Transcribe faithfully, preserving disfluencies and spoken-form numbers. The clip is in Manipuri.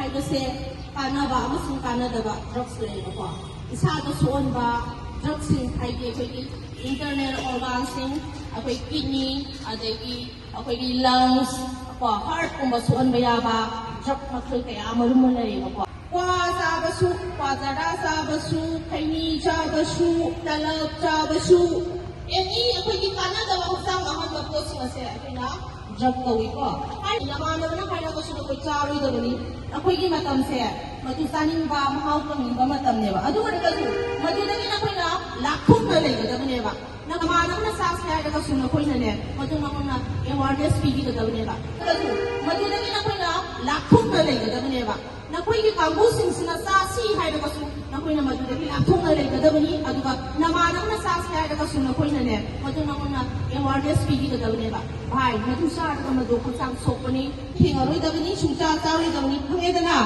ꯍꯥꯏꯕꯁꯦ ꯀꯥꯟꯅꯕ ꯑꯃꯁꯨꯡ ꯀꯥꯟꯅꯗꯕ ꯗ꯭ꯔꯛꯁ ꯂꯩꯌꯦꯕꯀꯣ꯫ ꯏꯁꯥꯗ ꯁꯣꯛꯍꯟꯕ ꯗ꯭ꯔꯛꯁꯤꯡ ꯍꯥꯏꯗꯤ ꯑꯩꯈꯣꯏꯒꯤ ꯏꯟꯇꯔꯅꯦꯜ ꯑꯣꯔꯒꯥꯟꯁꯤꯡ, ꯑꯩꯈꯣꯏ ꯀꯤꯠꯅꯤ, ꯑꯗꯒꯤ ꯑꯩꯈꯣꯏꯒꯤ ꯂꯪꯁ ꯀꯣ, ꯍꯥꯔꯠꯀꯨꯝꯕ ꯁꯣꯛꯍꯟꯕ ꯌꯥꯕ ꯗ꯭ꯔꯛ ꯃꯈꯜ ꯀꯌꯥ ꯑꯃꯔꯣꯝ ꯑꯃ ꯂꯩꯌꯦꯕꯀꯣ꯫ ꯀ꯭ꯋꯥ ꯆꯥꯕꯁꯨ, ꯀ꯭ꯋꯥ ꯆꯥꯔꯥ ꯆꯥꯕꯁꯨ, ꯈꯩꯅꯤ ꯆꯥꯕꯁꯨ, ꯇꯂꯞ ꯆꯥꯕꯁꯨ, ꯑꯦꯅꯤ ꯑꯩꯈꯣꯏꯒꯤ ꯀꯥꯟꯅꯗꯕ ꯍꯛꯆꯥꯡ ꯃꯥꯡꯍꯟꯕ ꯄꯣꯠꯁꯤꯡ ꯑꯁꯦ ꯑꯩꯈꯣꯏꯅ ꯗ꯭ꯔꯛ ꯀꯧꯏꯀꯣ꯫ ꯍꯥꯏꯗꯤ ꯅꯃꯥꯟꯅꯕꯅ ꯍꯥꯏꯔꯒꯁꯨ ꯅꯈꯣꯏ ꯆꯥꯔꯣꯏꯗꯕꯅꯤ, ꯅꯈꯣꯏꯒꯤ ꯃꯇꯝꯁꯦ ꯃꯗꯨ ꯆꯥꯅꯤꯡꯕ, ꯃꯍꯥꯎ ꯐꯪꯅꯤꯡꯕ ꯃꯇꯝꯅꯦꯕ꯫ ꯑꯗꯨ ꯑꯣꯏꯔꯒꯁꯨ ꯃꯗꯨꯗꯒꯤ ꯅꯈꯣꯏꯅ ꯂꯥꯞꯊꯣꯛꯅ ꯂꯩꯒꯗꯕꯅꯦꯕ꯫ ꯅꯃꯥꯟꯅꯕꯅ ꯆꯥꯁꯦ ꯍꯥꯏꯔꯒꯁꯨ ꯅꯈꯣꯏꯅꯅꯦ, ꯃꯗꯨ ꯅꯉꯣꯟꯗ ꯑꯦꯋꯥꯔꯅꯦꯁ ꯄꯤꯕꯤꯒꯗꯕꯅꯦꯕ꯫ ꯑꯗꯨ ꯃꯗꯨꯗꯒꯤ ꯅꯈꯣꯏꯅ ꯂꯥꯞꯊꯣꯛꯅ ꯂꯩꯒꯗꯕꯅꯦꯕ꯫ ꯅꯈꯣꯏꯒꯤ ꯀꯥꯡꯕꯨꯁꯤꯡꯁꯤꯅ ꯆꯥꯁꯤ ꯍꯥꯏꯔꯒꯁꯨ ꯅꯈꯣꯏꯅ ꯃꯗꯨꯗꯒꯤ ꯂꯥꯞꯊꯣꯛꯅ ꯂꯩꯒꯗꯕꯅꯤ꯫ ꯑꯗꯨꯒ ꯅꯃꯥꯟꯅꯕꯅ ꯆꯥꯁꯤ ꯍꯥꯏꯔꯒꯁꯨ ꯅꯈꯣꯏꯅꯅꯦ, ꯃꯗꯨ ꯅꯉꯣꯟꯗ ꯑꯦꯋꯥꯔꯅꯦꯁ ꯄꯤꯕꯤꯒꯗꯕꯅꯦꯕ꯫ ꯚꯥꯏ, ꯃꯗꯨ ꯆꯥꯔꯒ ꯃꯗꯨ ꯍꯛꯆꯥꯡ ꯁꯣꯛꯄꯅꯤ, ꯊꯦꯡꯉꯔꯣꯏꯗꯕꯅꯤ, ꯁꯨꯡꯆꯥ ꯆꯥꯔꯣꯏꯗꯕꯅꯤ, ꯈꯪꯉꯦꯗꯅ?